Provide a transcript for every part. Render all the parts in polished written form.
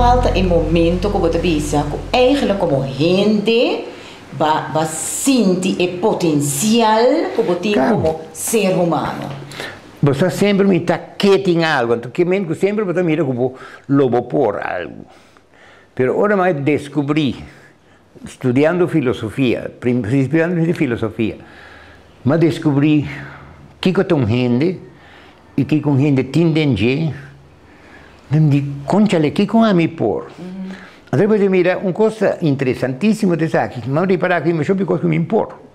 Cual ta e momento cu bo ta bisa cu eigenlijk como hende bo a sinti e potencial cu bo tin como ser humano? Bo semper mi ta ke tin algo, anto ke men ku semper bo mira ku bo lo bo por algo. Pero ora m'a descubrí, studiando filosofia, studiando filosofia, m'a descubrí kiko ta un hende i kiko un hende tin den dje, di conchale, kiko ami por. Anto bo mira un kos interesantísimo di esaki, m'a ripará ku mi kos ku mi por.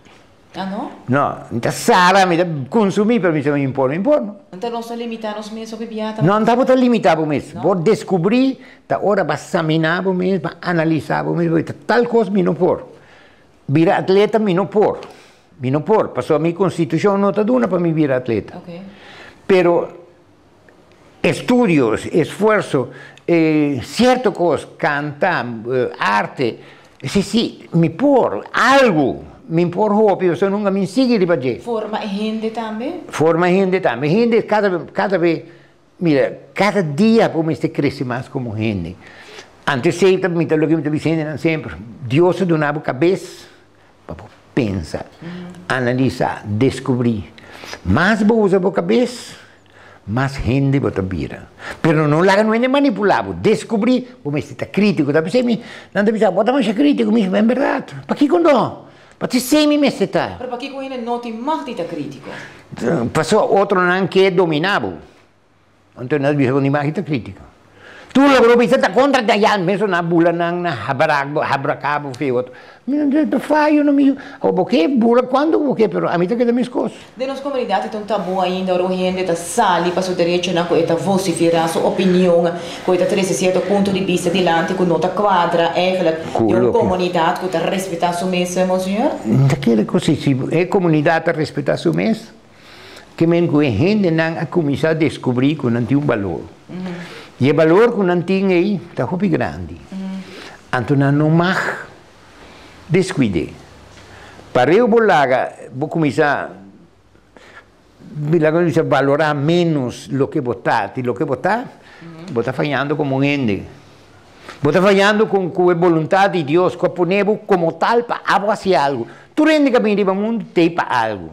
Ah, no? No, anto Sara mi ta konsumí, pero mi mi por, mi por. No? Anto nos ta limitá nos mes biata. No, no ta limitá mes. Bo descubrí, ta ora pa saminá mes, pa analisá mes, tal kos mi no por. Bira atleta mi no por. Mi no por, pasobra mi konstitushon no ta duna pa mi bira atleta. Pero estudio, esfuerso, sierto kos, kanta, arte, si, mi por, algo, mi por hopi, bo nunka mi sigui riba dje. Forma hende tambe? Forma hende tambe. Hende kada bes, mira, kada dia bo mester krese mas komo hende. Antes semper, mi ta loke mi ta bisando semper, Dios a duna kabes pa pensa, analisá, deskubrí. Mas bo usa bo kabes, mas hende bo ta bira. Pero no laga no manipulá, deskubrí, bo ta krítiko, ta pensa mi, no ta pensa, bo ta mas krítiko, mi, en berdat. Pakiko no? Pa esei mi mester ta. Pero pakiko hende no tin mag di ta krítiko? Pasobra otronan ke dominá bo. Anto nan bisa ni mag ta krítiko. Tur loke bisa ta kontra di ya mes nan bula nan na habrakabo fe otro. Mi no fayo no mi o bo ke bula kuando bo ke, pero ami ta keda mes kos. Den nos komunidat ta un tabú ainda ora hende ta sali pa su derechonan, ku e ta vosiferá su opinion, ku e ta trese sierto punto di bista dilanti ku no ta kuadra eigenlijk di un komunidat ku ta respetá su mes, monseñor? Ta kere ku si e komunidat ta respetá su mes, ke men ku e hendenan a kuminsá deskubrí ku nan tin un balor. I e balor ku nan tin ei ta hopi grandi. Anto nan no mag deskuid'é. Pareu bo laga bo kuminsá laga bisa valorá ménos loke bo ta, i loke bo ta, bo ta fayando komo un hende. Bo ta fayando ku e boluntat di Dios ku a pone bo komo tal pa abo hasi algu. Tur hende ku a bini riba mundu t'ei pa algu.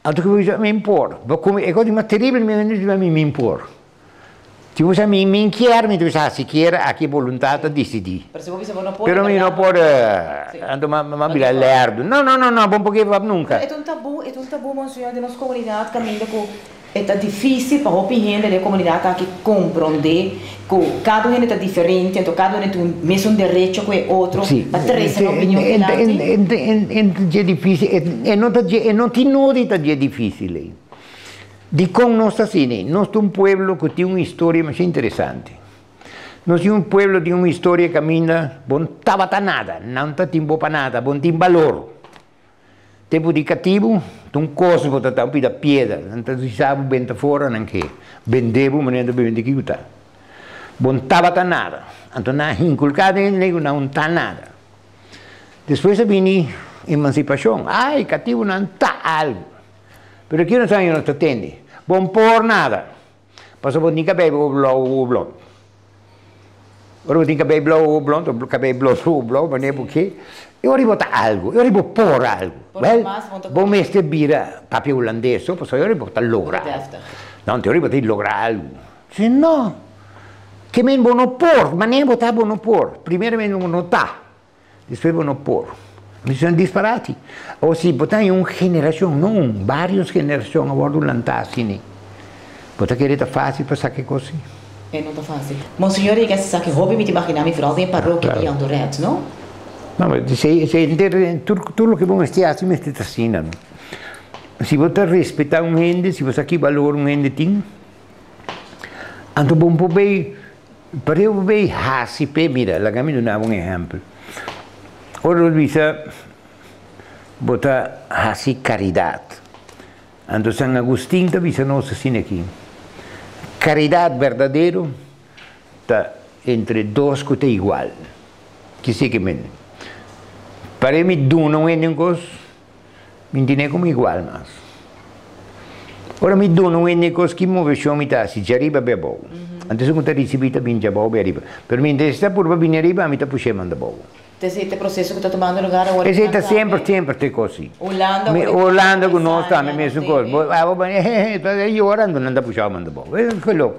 Anto ku bo mi por. Bo come e cosa mas terribile mi mi mi por. Si bo mi mi kier, mi ta si kier aki boluntat ta disidí. Pero si bo bisa bo no por, Pero mi no por, anto m'a bira lerdo. No, no, no, no, bo no por give up nunka. E ta un tabú, monseñor, den nos komunidat kaminda ku e ta difísil pa hopi hende den komunidat aki komprondé ku kada un hende ta diferente, anto kada un tin mesun derecho ku e otro pa trese un opinion dilanti. E difísil, e no ta e no tin nodi ta dje difísil ei. Dikon nos ta asina? Nos ta un pueblo ku tin un historia masha interesante. Nos tin un pueblo tin un historia kaminda bo no tabata nada, nan ta tin bo pa nada, bo no tin balor. Tempu di katibu, ta un kos bo ta ta un pida piedra, nan ta hisa bo benta fora nan ke bende bo manera nan ta bende kiko ta. Bo no tabata nada, anto nan a hinkulká den hende ku nan no ta nada. Despues a bini emansipashon, ai katibunan ta algu. Pero ki nos aña nos ta tende? Bo no por nada. Pasobra bo tin kabei blou o blond. Ora bo tin kabei blou o blond, o kabei blond o blou, manera bo ke, e ora bo ta algu, e ora bo por algu. Wèl, bo mester bira papia hulandes so, pasobra e ora bo ta logra algu. No, anto e ora bo ta logra algu. Si no, ke men bo no por, manera bo ta bo no por. Primeramente bo no ta. Despues bo no por. Mi ta disparati. O si bo ta un generashon, no un, varios generashon a wòrdu lantá asina. Bo ta kere ta fásil pa sa ke kos si? E no ta fásil. Monseñor yega sa ke hopi mi ta imaginá mi vooral den e parokia di Jandoret, no? No, esei, esei henter, tur, tur loke bo mester hasi mester ta asina, no? Si bo ta respetá un hende, si bo sa ki balor un hende tin, anto bo por bay Pareu bo bay hasi p'e, mira, laga mi duna bo un ehèmpel. Ora nos bisa bo ta hasi karidat, anto San Agustin ta bisa nos asina aki, Karidat berdadero ta entre dos ku ta igual. Kise ke men? Pareu mi duna un hende un kos, Mi tene komo igual mas. Ora mi duna un hende kos ki moveshon mi ta hasi djariba be abou. Antes ku ta risibí ta bin djabou be ariba. Pero mientras e ta purba bini ariba ami ta push'é manda abou. Esei ta e proseso ku ta tumando lugar awor Esei ta semper semper ta e kos si. Hulanda Mi Hulanda ku nos tambe mesun kos. Bo abo bani hehe ta yora anto nan ta pushao manda abou. E geloof.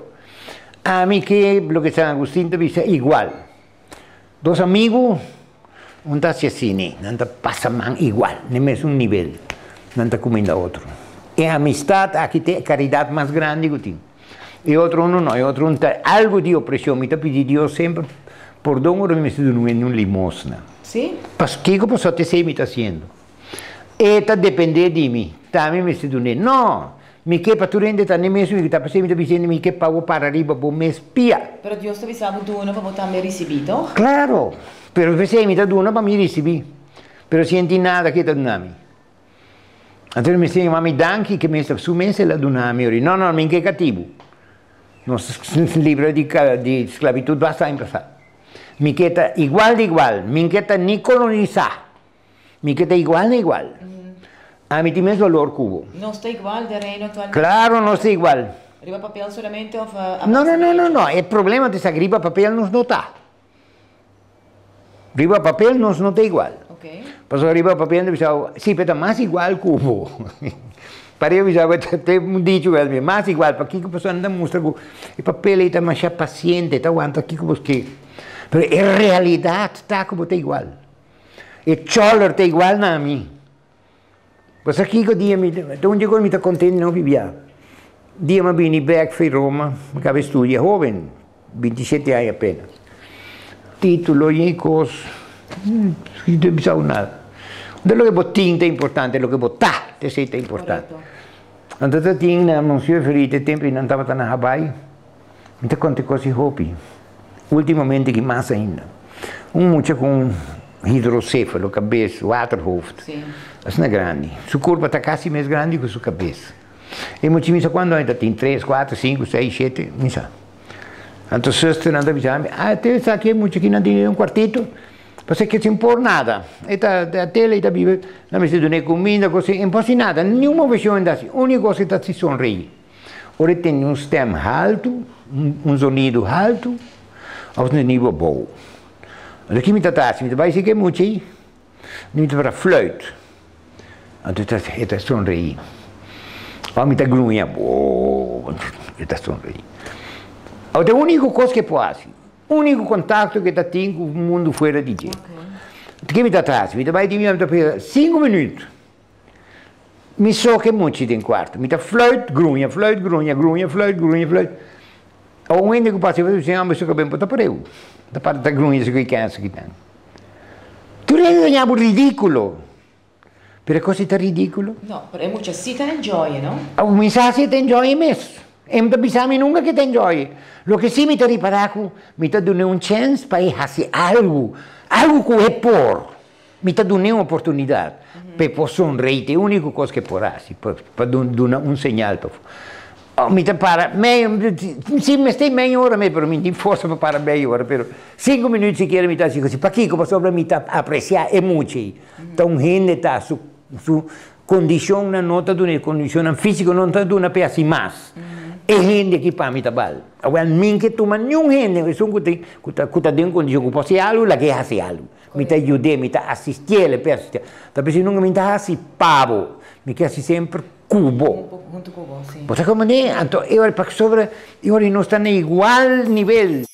Ami ke loke San Agustin ta bisa igual. Dos amigu un ta haci asini, nan ta pasa man igual, n'e mesun nivel, nan ta cuminda otro. E amistad aki ta e caridad mas grandi cu tin. E otro uno no, e otro un ta algo di opresion. Mi ta pidi Dios semper pordon ora mi mester duna un hende un limosna. Sí. Pakico pasobra esey mi ta haciendo? E ta depende di mi, ta mi mester dun'é. No! Mi ke pa tur hende ta n'e mesun i ku ta p'esei mi ta bisa hende mi ke pa bo para riba bo mes pia. Pero Dios ta bisa bo duna pa bo tambe risibí, toch? Claro! Pero p'esei mi ta duna pa mi risibí. Pero si e n'tin nada ke ta duna mi? Anto mi mester yama mi danki ke mester su mes el a duna mi ori. No, no, mi n'ke katibu. Nos libra di di sklabitut basta aña pasá. Mi ke ta igual di igual. Mi n'ke ta ni kolonisá. Mi ke ta igual na igual. Ami tin mes valor ku bo. Nos ta igual den Reino actualmente? Claro nos ta igual. Riba papel solamente of a No, base no, di no, no, hechos? no. E problema ta esaki, riba papel nos no ta. Riba papel nos no ta igual. Ok. Pasobra riba papel nan ta bisa bo, si, pero ta mas igual ku bo. Paria bisa bo, ta un dicho ku a mas igual. Pakiko? Pasobra nan ta mustra ku e papel ei ta masha pasiente, ta wanta kiko bo ke. Pero e realidat ta ku bo ta igual. E choler ta igual na mi. Bo sa kiko dia mi ta un dia mi ta contento no bibia. Dia mi bini bek fi Roma, mi caba studia hoben, 27 aña apenas. Titulo y cos, no ta bisa nada. Entonces loke bo tin ta importante, loke bo ta, esey ta importante. Anto ta tin na Monsieur Ferite tempo nan tabata na Hawaii. Mi ta konta e kos di hopi. Ultimamente ki mas ainda. Un mucha ku un hidrosefalo, kabes, waterhoofd, asina grandi. Su kurpa ta kasi mes grandi ku su kabes. E mucha mi sa kuantu aña ta tin, tres, kuater, sinku, seis, shete, mi sa. Anto susternan ta bisa mi, ah, te sa ki e mucha ki nan tin den un kuartito, pasobra ke sin por nada. E ta tele, e ta biba, nan mester dun'é kuminda, kos asina, e no por hasi nada, niun moveshon e ta hasi. Úniko kos ke ta hasi sonreí. Ora e tende un stem haltu, un zonido haltu, of un zonido abou. Anto ki mi ta ta hasi? Mi ta bai siki e mucha ei, mi ta para fluit. Anto e ta sonreí. Of mi ta gruña, boo, e ta sonreí. Awor ta e úniko kos ku e por hasi, úniko kontakto ku e ta tin ku mundu fuera di dje. Anto ki mi ta ta hasi? Mi ta bai di mi, mi ta pega sinku minüt. Mi so ke muchi den kuarto. Mi ta fluit, gruña, fluit, gruña, gruña, fluit, gruña, fluit. Awor un hende ku pasa riba ta bisa, Amba su bo ta pareu. Ta para ta gruña esaki ken esaki tan. Tur hende ta ña bo ridíkulo. Pero e kos ei ta ridíkulo? No, pero e mucha si ta enjoy e, no? Awor mi sa si e ta enjoy e mes. E no ta bisa mi nunka ke ta enjoy e. Loke si mi ta ripará ku mi ta dun'é un chèns pa e hasi algu, algu ku e por. Mi ta dun'é un oportunidat pa e por sonreí, ta e úniko kos ku e por hasi, pa duna un señal pafó. Mi ta para mei, si mester mei ora mei, pero mi no tin forsa pa para mei ora, pero sinku minüt sikiera mi ta hasi kos. Pakiko? Pasobra mi ta apresiá e mucha ei. Ta un hende ta, su su kondishonnan no ta duna, e kondishonnan físiko no ta duna pa e hasi mas. E hende aki pa mi ta bal. Awel mi ke tuma niun hende, esun ku tin ku ta ku ta den kondishon ku por hasi algu, lag'é hasi algu. Mi ta yud'é, mi ta asistié, el e asistié. Ta p'esei nunka mi ta hasi pa bo, mi ke hasi semper ku bo. Huntu ku bo, si. Bo ta komprendé? Anto e ora pasobra e ora nos ta na igual nivel.